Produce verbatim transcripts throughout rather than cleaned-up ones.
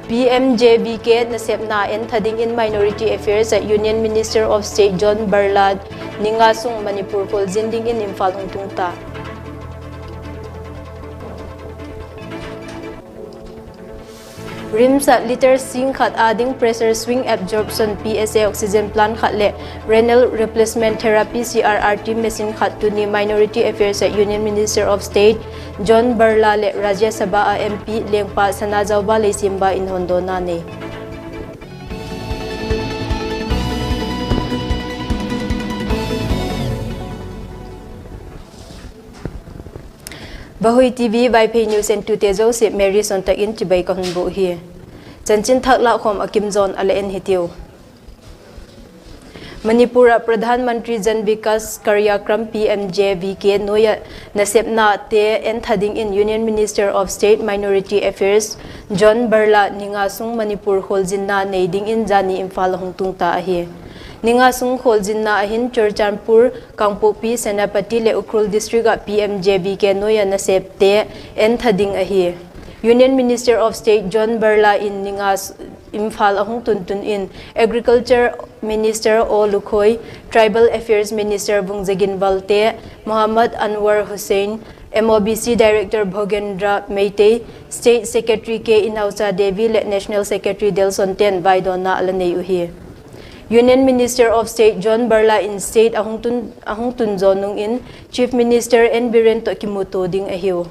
P M J V K nasepna entha dingin Minority Affairs ah Union Minister of State John Barla ni nga sung Manipur khualzin dingin Imphal hung tung ta. RIMS ah litre sîng khat â ding pressure swing absorption, P S A, oxygen plant khat leh renal replacement therapy, C R R T, machine khat tuni Minority Affairs ah Union Minister of State John Barla leh Rajya Sabha ah M P lengpa Sanajaoba Leishemba in hondawna nei. Vahui T V Vaiphei news entute zosia Mary Suantak in chibai ka hun bûk hi. Chanchin thak lâkkhawm a kim zawn a la en hitiu. Manipur ah Pradhan Mantri Jan Vikas Karyakram, P M J V K nuai ah nasepnate entha dingin Union Minister of State Minority Affairs John Barla ni nga sung Manipur khualzinna nei dingin zani Imphal a hung tung ta ahi. Ni nga sung khualzinna ah hin Churachandpur, Kangpokpi, Senapati leh Ukhrul district ah P M J V K nuai ah nasepte entha ding ahi. Union Minister of State John Barla in ni nga Imphal a hung tun tun in Agriculture Minister O Lukhoi, Tribal Affairs Minister Vungzagin Valte, Mohammad Anwar Hussain, M O B C Director Bhogendra Meitei, State Secretary K Inaucha Devi leh National Secretary Delson ten vaidawnna a la nei uhi. Union Minister of State John Barla in state a hung tun, a hung tun zaw nung in Chief Minister N Biren tawh kimutua ding ahiu.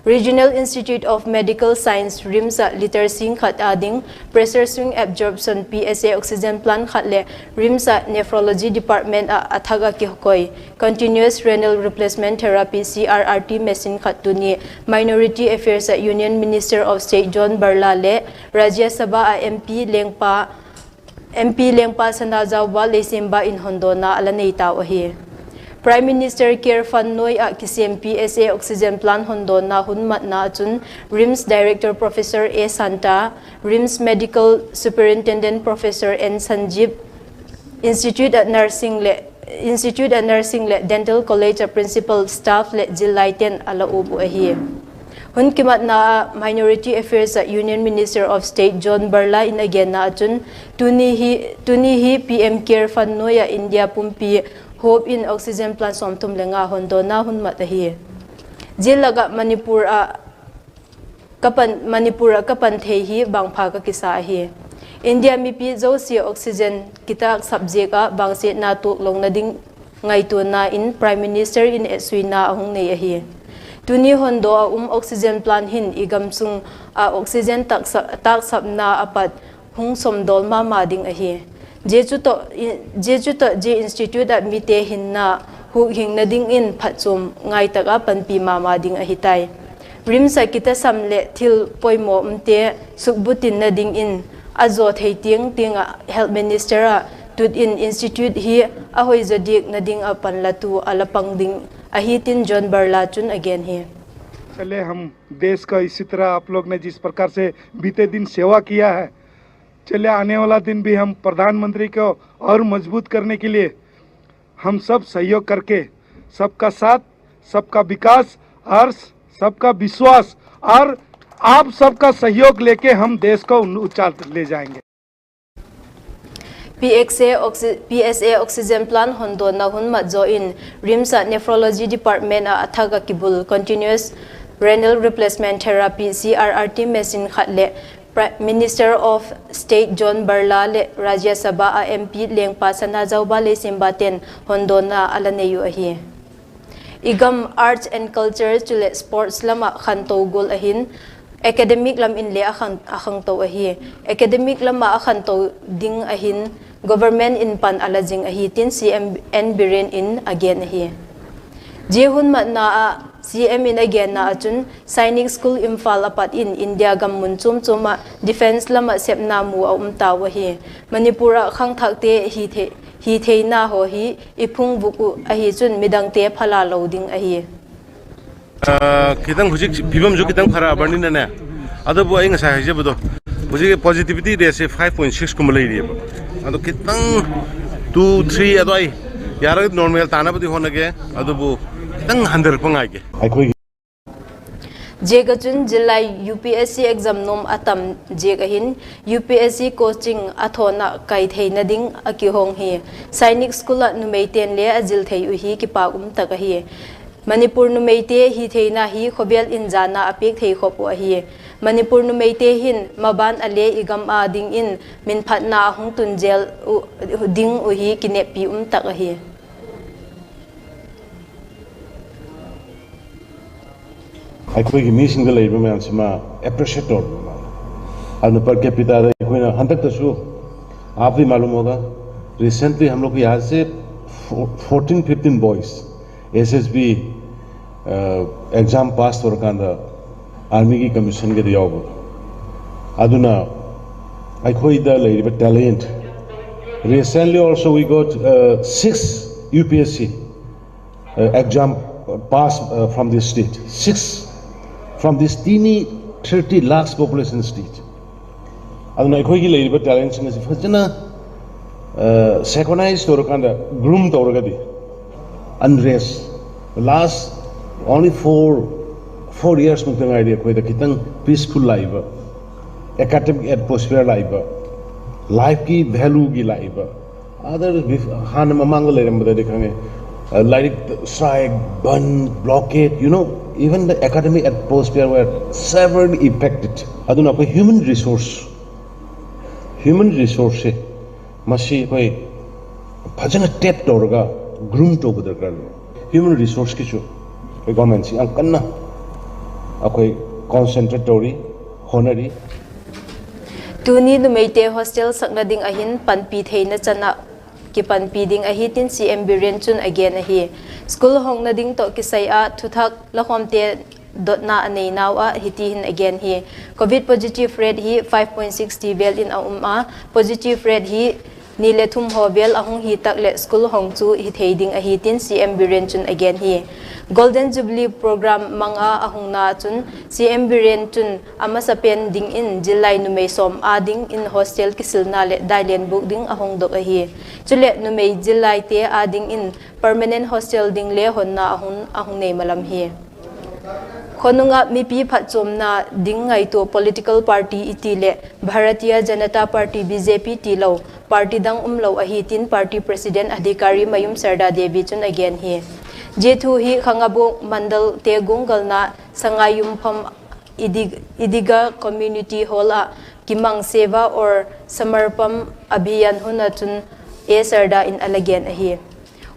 Regional Institute of Medical Science, RIMS ah litre sîng khat â ding pressure swing absorption, P S A, oxygen plant khat leh RIMS ah nephrology department ah a thak ah kikoi continuous renal replacement therapy, C R R T, machine khat tuni Minority Affairs ah Union Minister of State John Barla leh Rajya Sabha ah M P lengpa M P lengpa Sanajaoba Leishemba in hondawna a la nei tau ahi. Prime Minister Care Fund nuai ah kisêm P S A oxygen plant hondawna hun matna ah chun RIMS Director Professor A Santa, RIMS Medical Superintendent Professor N Sanjeev, Institute ah Nursing leh Dental College ah Principal, Staff leh zillaiten a la um uh ahi. Hun kimatna ah Minority Affairs ah Union Minister of State John Barla in a genna ah chun, tuni hi P M Care Fund nuai ah India pumpi hawp in oxygen plant sawmthum le nga hondawna hun mat ahi. Zia lak ah Manipur ah ka pan thei hi bangpha ka kisa ahi. India mipi zosia oxygen kitâksap ziak ah vangsiatna tuak lona ding ngaituana in Prime Minister in etsuina a hung nei ahi. Tuni hondaw ah um oxygen plant hin i gamsung ah oxygen tâksapna a pat hung sawmdawl ma ma ding ahi. Zia chu tawh, zia institute ah mite hinna hukhingna dingin phatchuam ngai tak ah panpi ma ma ding ahi tai. RIMS ah kitasam leh thil poimaw umte sukbutinna dingin a zaw thei tiang tiang ah Health Minister ah tut in institute hi a hoi zaw diakna ding ah panlatu a la pang ding ahi tin John Barla chun a gen hi. चले हम देश का इसी तरह आप लोग ने जिस प्रकार से बीते दिन सेवा किया है, चले आने वाला दिन भी हम प्रधानमंत्री को और मजबूत करने के लिए हम सब सहयोग करके सबका साथ, सबका विकास और सबका विश्वास और आप सबका सहयोग लेके हम देश को ऊंचा ले जाएंगे। P S A oxy-, P S A oxygen plant hondawna hun mat zaw in RIMS ah nephrology department ah a thak ah kibul continuous renal replacement therapy, C R R T machine khat leh Minister of State John Barla leh Rajya Sabha ah M P lengpa Sanajaoba Leishemba ten hondawna a la nei uh ahi. I gam arts and culture chuleh sports lam ah khanto gual ahin, academic lam in le a khang, a khangto ahi. Academic lam ah a khanto ding ahin, government in pan a la zing ahi tin C M N Biren in a gen ahi. Zia hun matna ah C M in a genna ah chun Sainik School Imphal a pat in India gam mun chuam chuam ah defence lam ah sepna mu a um tau ahi. Manipur ah khangthakte hi thei, hi theina haw hi i phungvuk uh ahi chun midangte phala lo ding ahi. ꯈꯤꯇꯪ ꯍꯧꯖꯤꯛ ꯐꯤꯕꯝꯁꯨ ꯈꯤꯇꯪ ꯐꯔꯛꯑꯕꯅꯤꯅꯅꯦ, ꯑꯗꯨꯕꯨ ꯑꯩ ꯉꯁꯥꯏ ꯍꯥꯏꯖꯕꯗꯣ, ꯍꯧꯖꯤꯛ positivity ratese five point six ꯀꯨꯝꯕ ꯂꯩꯔꯤꯑꯕ꯫ ꯑꯗꯣ ꯈꯤꯇꯪ two, three ꯑꯗꯨꯋꯥꯏ ꯌꯥꯔꯒꯗꯤ normal ꯇꯥꯅꯕꯗꯤ ꯍꯣꯠꯅꯒꯦ, ꯑꯗꯨꯕꯨ ꯈꯤꯇꯪ ꯍꯟꯊꯔꯛꯄ ꯉꯥꯏꯒꯦ꯫ ꯑꯩꯈꯣꯏꯒꯤ Ziak ah chun zillai U P S C exam nuam a tam ziak ahin, U P S C coaching a thawn ah kai theina ding a kihong hi. Sainik School ah numeite'n le a zil thei uh hi kipâk um tak ahi. Manipur numeite hitheina hi khawvel in zana a piak thei khop uh ahi. Manipur numeite hin maban a le i gam â dingin minphatna a hung tun zel uh, ding uh hi kineppi um tak ahi. ꯑꯩꯈꯣꯏꯒꯤ ꯃꯤꯁꯤꯡꯗ ꯂꯩꯔꯤꯕ ꯃꯌꯥꯝꯁꯤꯃ ꯑꯦꯄ꯭ꯔꯤꯁꯤꯌꯦꯠ ꯇꯧꯔꯤꯕ ꯃꯥꯜꯂꯦ꯫ ꯑꯗꯨꯅ per capita ꯗ ꯑꯩꯈꯣꯏꯅ ꯍꯟꯗꯛꯇꯁꯨ, आप भी मालूम होगा, recently हम लोग के यहाँ से fourteen fifteen boys S S B exam pass ꯇꯧꯔꯀꯥꯟꯗ ꯑꯥꯔꯃꯤꯒꯤ ꯀꯃꯤꯁꯟꯒꯤꯗ ꯌꯥꯎꯕ꯫ ꯑꯗꯨꯅ ꯑꯩꯈꯣꯏꯗ ꯂꯩꯔꯤꯕ talent, recently also we got six U P S C exam pass from this state, six from this teeny thirty lakhs population state. ꯑꯗꯨꯅ ꯑꯩꯈꯣꯏꯒꯤ ꯂꯩꯔꯤꯕ talent ꯁꯤꯡ ꯑꯁꯤ ꯐꯖꯅ synchronize ꯇꯧꯔꯀꯥꯟꯗ, groom ꯇꯧꯔꯒꯗꯤ, unrest, last only four four years ꯃꯨꯛꯇ ꯉꯥꯏꯔꯤ ꯑꯩꯈꯣꯏꯗ ꯈꯤꯇꯪ peaceful ꯂꯥꯛꯏꯕ, academic atmosphere ꯂꯥꯛꯏꯕ, life ꯀꯤ value ꯒꯤ ꯂꯥꯛꯏꯕ꯫ Other, ꯍꯥꯟꯅ ꯃꯃꯥꯡꯗ ꯂꯩꯔꯝꯕꯗꯗꯤ ꯈꯪꯉꯦ, ꯂꯥꯏꯔꯤꯛ strike, bandh, blockade, you know, even the academic atmosphere were severely impacted. ꯑꯗꯨꯅ ꯑꯩꯈꯣꯏ human resource, human resource ꯁꯦ, ꯃꯁꯤ ꯑꯩꯈꯣꯏ ꯐꯖꯅ tap ꯇꯧꯔꯒ groom ꯇꯧꯕ ꯗꯔꯀꯥꯔ ꯂꯩ꯫ Human resource ꯀꯤꯁꯨ ꯑꯩꯈꯣꯏ ꯒꯣꯔꯃꯦꯟꯁꯤ ꯌꯥꯝ ꯀꯟꯅ ꯑꯩꯈꯣꯏ concentrate ꯇꯧꯔꯤ, ꯍꯣꯠꯅꯔꯤ꯫ Tuni numeite hostel sakna ding ahin panpi theina chan ah kipanpi ding ahi tin C M Biren chun a gen ahi. School hongna ding tawh kisai ah thuthak lakhawmte dotna a neinau ah hiti hin a gen hi: Covid positive rate hi five point six ti vel in a um a, positive rate hi ni le thum haw vel a hung hi tak leh school hong chu hi thei ding ahi tin C M Biren chun a gen hi. Golden Jubilee program mang a a hungna chun C M Biren chun a masapen dingin zillai numei sawm â dingin hostel kisilna leh dailen bûk ding a hongdok ahi. Chuleh numei zillaite â dingin permanent hostel ding le honna a hung, a hung nei malam hi. Khonung ah mipi phatchuamna ding ngaitua political party i ti leh Bharatiya Janata Party, B J P tilo party dang umlo ahi tin party president adhikari Mayum Sarda Devi chun a gen hi. Zia thu hi Khangabok mandalte guanggalna Sangaiyumpham Idiga Community Hall ah kimang Seva Aur Samarpan Abhiyan hun ah chun A Sarda in a la gen ahi.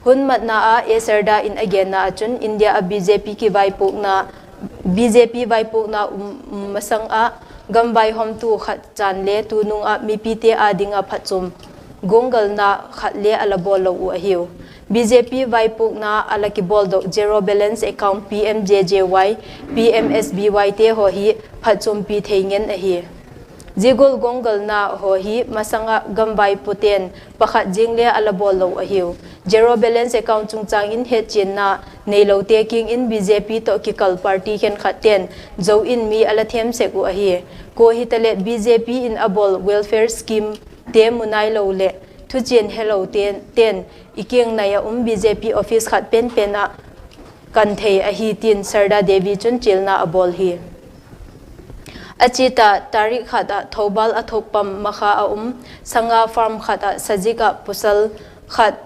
Hun matna ah A Sarda in a genna ah chun India ah B J P kivaipuakna, B J P vaipuakna um, um masang ah gamvaihawmtu khat chan le tunung ah mipite â ding ah phatchuam guanggalna khat le a la bawl lo uh ahiu. B J P vaipuakna a la kibawldok zero balance account, P M J J Y, P M S B Y te haw hi phatchuampi thei ngen ahi. Zia gual guanggalna haw hi masang ah gamvaipuate'n pakhat ziang le a la bawl lo ahiu. Zero balance account chungchâng in hetchianna neilote kiang in B J P tawh kikal party khenkhatte'n zo in mi a la thêm sek uh ahi. Kua hitaleh B J P in a bawl welfare schemete mu nailo leh thuchian helote'n i kiang nai ah um B J P office khat penpen ah kan thei ahi tin Sarda Devi chun chialna a bawl hi. A chiat ah tarik khat ah Thoubal a thok pam Makha a um Sanga farm khat ah sazik ah pasal khat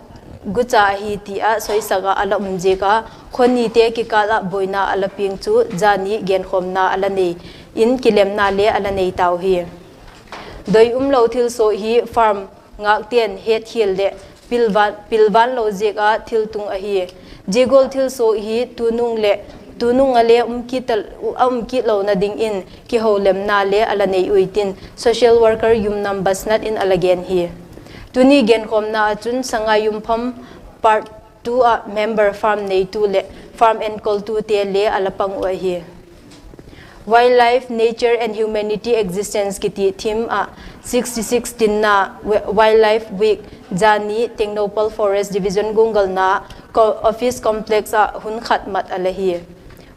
gucha ahi ti ah soisak ah a la um ziak a, khaw nite kikâl ah buaina a la piang chu zani genkhawmna a la nei in kilemna le a la nei tau hi. Doi umlo thilsuak hi farm ngâkte'n hetkhial leh pilvan, pilvan lo ziak ah thiltung ahi. Zia gual thilsuak hi tunung leh tunung ah le um kit, a um kit lona dingin kiholemna le a la nei ui tin social worker Yumnam Basnat in a la gen hi. Tuni genkhawmna ah chun Sangaiyumpham part two ah member farm neitu leh farm enkoltute le a la pang uh ahi. Wildlife, Nature and Humanity Existence kiti theme ah sixty-six tinna Wildlife Week zani Tengnoupal Forest Division guanggalna office complex ah hun khat mat a la hi.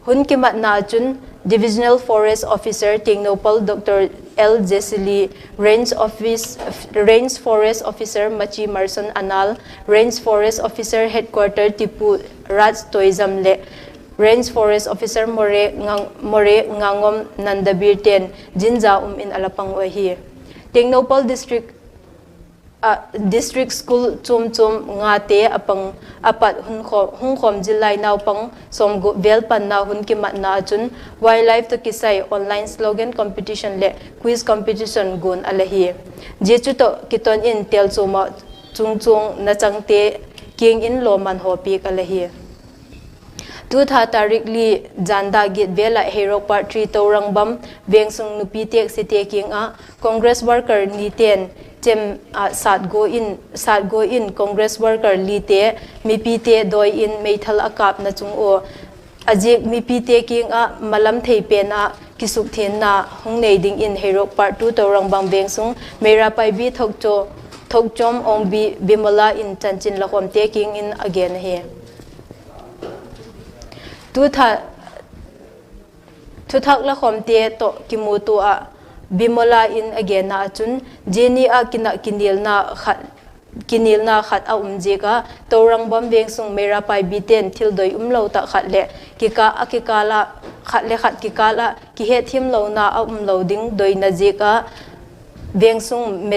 Hun kimatna ah chun Divisional Forest Officer Tengnoupal Dr L Jesili, Range Office, Range Forest Officer Machi Marson Anal, Range Forest Officer Headquarter Tipu Raj Toijam leh Range Forest Officer More Ngangom Nandabir ten zinza um in a la pang uh ahi. Tengnoupal District, District School chuam chuam ngate a pat hung khawm zillai naupang sawmgup vêl panna hun kimatna ah chun wildlife tawh kisai online slogan competition leh quiz competition guan a la hi. Zia chu tawh kiton in têlchuam ah chungchuang nachangte kiang in lawman haw piak a la hi. Tu tha tarik li zan dak giat vêl ah Heirok Part three Tourangbam vengsung nupi têksiate kiang ah Congress worker nite'n chem ah sâtgua in Congress worker lite mipite dawi in meithal a kâpna chung ua a ziak mipite kiang ah malam thei pen ah kisukthianna hung nei dingin Heirok Part two Tourangbam vengsung Meira Paibi Thokchom Ongbi Bimala in chanchin lakhawmte kiang in a gen ahi. Tu tha thuthak lakhawmte tawh kimutua ah Bimala in a genna ah chun, zia ni ah kinaknialna khat a um ziak ah Tourangbam vengsung Meira Paibite'n thil doi umlo tak khat leh kikâl ah, khat le khat kikâl ah kihetthiamlona a umlo ding doina ziak ah vengsung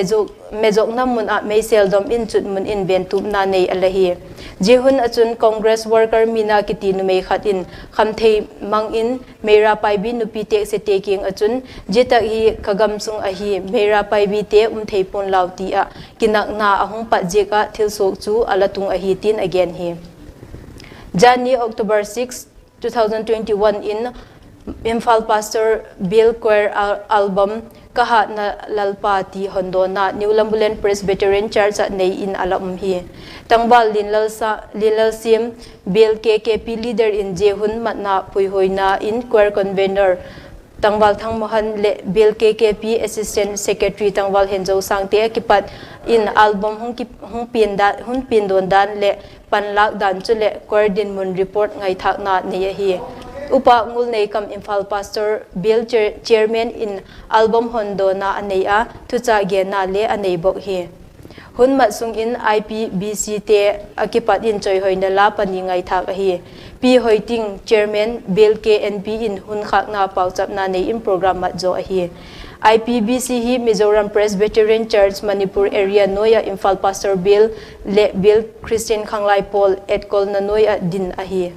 mezokna mun ah meisêldom in chutmun in ventupna nei a la hi. Zia hun ah chun Congress worker Mina kiti numei khat in khamthei mang in Meira Paibi nupi têksiate kiang ah chun, zia tak hi ka gam sung ahi, Meira Paibite um thei pua'n lau ti ah kinakna a hung pat ziak ah thilsuak chu a la tung ahi tin a gen hi. Zani October six, two thousand twenty-one in Imphal Pastor Bial Choir album Ka Hatna Lalpa ti hondawna New Lambulen Presbyterian Church ah nei in a la um hi. Tangval Linlalsiam Bial K K P leader in zia hun matna puihuaina in choir convener Tangval Thangmohan leh Bial K K P assistant secretary Tangval Henzosangte a kipat in album hun piandawn dan leh panlâk dan chuleh choir dinmun report ngaithâkna nei ahi. Upa Ngulneikam Imphal Pastor Bial chairman in album hondawna a nei a, thuchah genna le a nei bawk hi. Hun mat sung in I P B Cte a kipat in chawihoina la pani ngaithâk ahi. Pi Hoiting, chairman Bial K N P in hun khâkna pauchapna nei in program mat zaw ahi. I P B C hi Mizoram Presbyterian Church Manipur area nuai ah Imphal Pastor Bial leh Bial Christian Khanglai Pawl etkawlna nuai ah din ahi.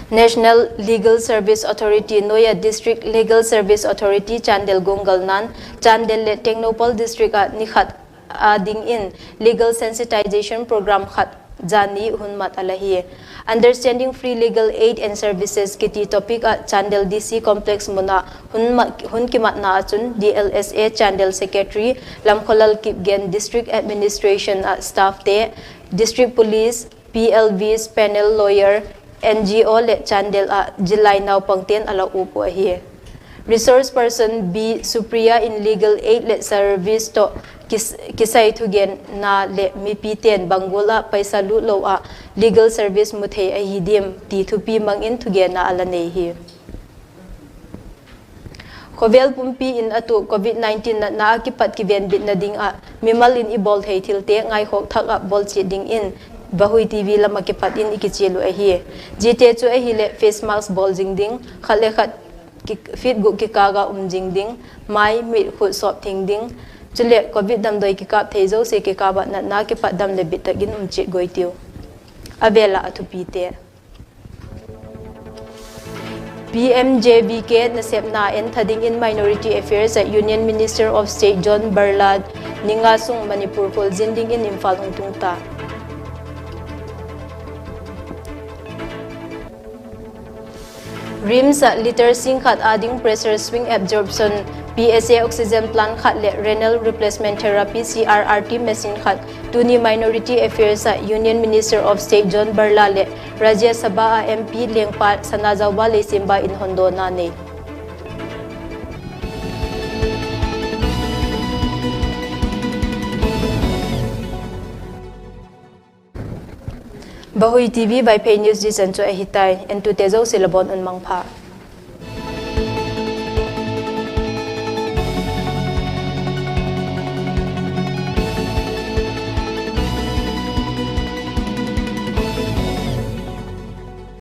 National Legal Service Authority nuai ah District Legal Service Authority Chandel guanggalna'n Chandel leh Tengnoupal District ah ni khat â dingin legal sensitization program khat zani hun mat a la hi. Understanding Free Legal Aid and Services kiti topic ah Chandel D C Complex mun ah hun kimatna ah chun D L S A Chandel Secretary Lamkholal Kipgen, District Administration ah staffte, District Police, P L Vs, panel lawyer, N G O leh Chandel ah zillai naupangte'n a la uap uh ahi. Resource person B Supriya in legal aid leh service tawh kisai thugenna leh mipite'n bang gual ah paisa lût lo ah legal service mu thei ahi diam ti thupi mang in thugenna a la nei hi. Khawvel pumpi in a tuak Covid nineteen natna ah kipat kivenbitna ding ah mimal in i bawl thei thilte ngaikhawk thak ah bawl chiat dingin Vahui T V lam ah kipat in i kichial uh ahi. Ziate chu ahileh face mask bawl zing ding, khat le khat feet guk kikâl ah um zing ding, mai, mit, khut sawp thing ding, chuleh Covid damdawi kikâp thei zosia kikâp ah natna kipat dam leh bit tak in um chiat guai tiu. A vêl ah a thupite. P M J V K nasepna entha dingin Minority Affairs ah Union Minister of State John Barla ni nga sung Manipur khualzin dingin Imphal hung tung ta. RIMS ah litre sîng khat â ding pressure swing absorption, P S A oxygen plant khat leh renal replacement therapy, C R R T machine khat tuni Minority Affairs ah Union Minister of State John Barla leh Rajya Sabha ah M P lengpa Sanajaoba Leishemba in hondawna nei. Vahui TV Vaiphei news zia chan chu ahi tai, entute zosia la bawn un mangpha.